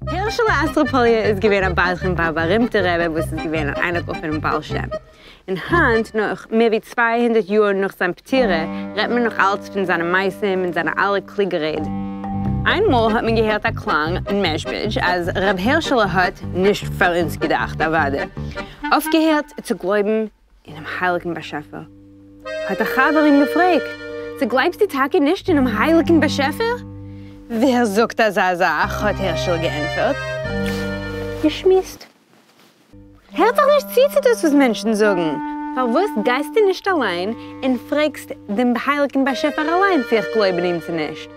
הערשעלע אסטראפאליער איז געווען א בדחן ביי א בארימטע רבי וואס איז געווען אן אייניקל פונעם בעל שם. און היינט, נאך מער ווי 200 יאר נאך זיין פטירה, רעדט מען נאך אלץ פון זיינע מעשים און זיינע אלע קלוגע רייד. איינמאל האט מען געהערט א קלאנג אין מעזשביזש אז ר' הערשעלע האט, נישט פאר אונז געדאכט אוודאי, אויפגעהערט צו גלויבן אינעם הייליגן באשעפער. האט א חבר אים געפרעגט, צו גלייבסטו טאקע נישט אינעם הייליגן באשעפער? ווער זאגט אזא זאך? האט הערשעלע געענטפערט. געשמועסט. הערט זיך נישט צו צו דאס וואס מענטשן זאגן, פארוואס גייסטו נישט אליין און פרעגסט דעם הייליגן באשעפער אליין צו איך גלויב אין אים צו נישט?